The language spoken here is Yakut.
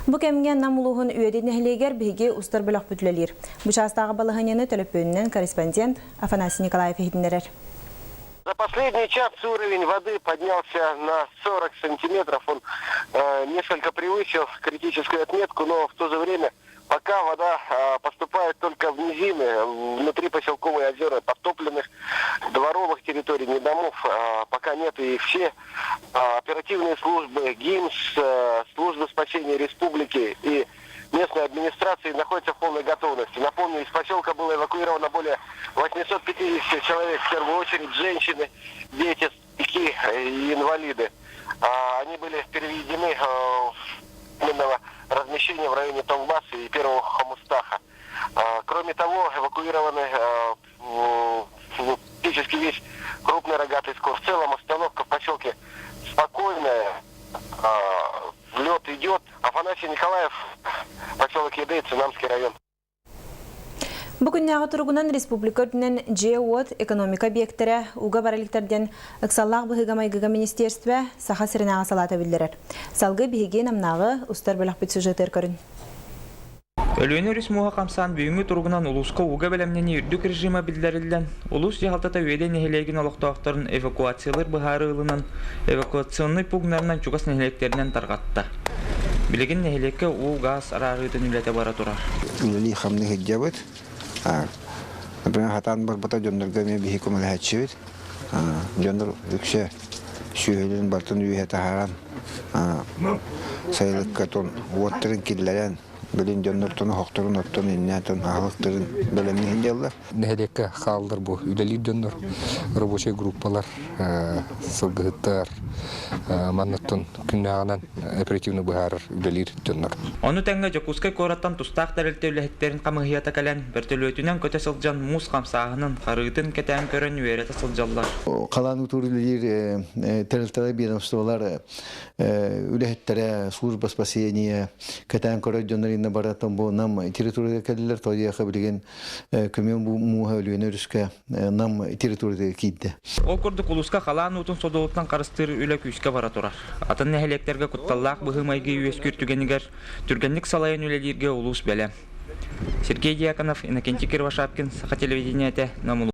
Бу кэмҥэ Нам улууһун Үөдэй нэһилиэгэр биһиги устар бөлөхпүт үлэлиир. Бу чаастааҕы балаһыанньаны төлөпүөнүнэн корреспондент Афанасий Николаев иһитиннэрэр. За последний час уровень воды поднялся на 40 сантиметров. Он несколько превысил критическую отметку, но в то же время пока вода поступает только в низины, внутри поселковые озера, подтопленных дворовых территорий, не домов пока нет. И все оперативные службы, ГИМС, службы спасения республики и местной администрации находятся в полной готовности. Напомню, из поселка было эвакуировано более 850 человек, в первую очередь женщины, дети, старики и инвалиды. Они были переведены в временного размещения в районе Тонбасса и Первого Хомустаха. Кроме того, эвакуированы практически весь крупный рогатый скот. В целом обстановка в поселке спокойная, лед идет. Афанасий Николаев, поселок Едей, Цинамский район. Бу күннээҕи туругунан республика үрдүнэн дьиэ-уот, экономика объектэрэ уга бара иликтэр диэн ыксаллаах быһыыга-майгыга министиэристибэ Саха сиринээҕи салаата биллэрэр. Салгыы биһиги Намнааҕы устар бөлөхпүт сюжетыгар көрүн. Өлүөнэ өрүс мууһа хамсаан бүгүҥҥү туругунан улууска ууга бэлэмнэнии үрдүк режима биллэриллэн, улуус дьаһалтата Үөдэй нэһилиэгин олохтоохторун эвакуациялыыр быһаарыы ылынан, эвакуационнай пууннарынан чугас нэһилиэктэринэн тарҕатта. Билигин нэһилиэккэ уу, гаас араарыытын үлэтэ бара турар. Үлэлии-хамныы сылдьабыт. Например, хатаан барбата дьоннорго эмиэ биһи көмөлөһөөччүбүт. Дьоннор үксэ сүөһүлэрин барытын үөһэ таһааран сайылыкка тон уоттарын киллэрэн билин дьоннортон оһохторун оттон иннээтон аһылыктарын бэлэмниһин диэллэр. Нэһилиэккэ хааллар бу үлэлиир дьоннор, рабочай группалар, сылгыһыттар, манныттан күннээҕинэн оперативно быһаарар үлэлиир дьоннор. Ону тэҥэ Дьокуускай куораттан тустаах тэрилтэ үлэһиттэрин хамыыһыйата кэлэн, бөртөлүөтүнэн көтө сылдьан муус хамсааһынын, харыытын кэтээн көрөн үөрэтэ сылдьаллар. Халаан утуур үлэлиир тэрилтэлэр, ведомстволар үлэһиттэрэ, служба спасения кэтээн көрөр дьоннор инна баратан бу нам территорияга кэллилэр, тоҕо билигин көмүөл мууһа Өлүөнэ өрүскэ Нам территориятыгар киирдэ. Ол курдук улууска халаан уутун содулуттан харыстыыр үлэ күүскэ бара турар. Атын нэһилиэктэргэ кутталлаах быһыы-майгы үөскүүр түгэнигэр түргэнник салайан үлэлииргэ улуус бэлэм. Сергей Дьяконов, Иннокентий Кривошапкин, Саха телевидениетэ, Нам улууһа.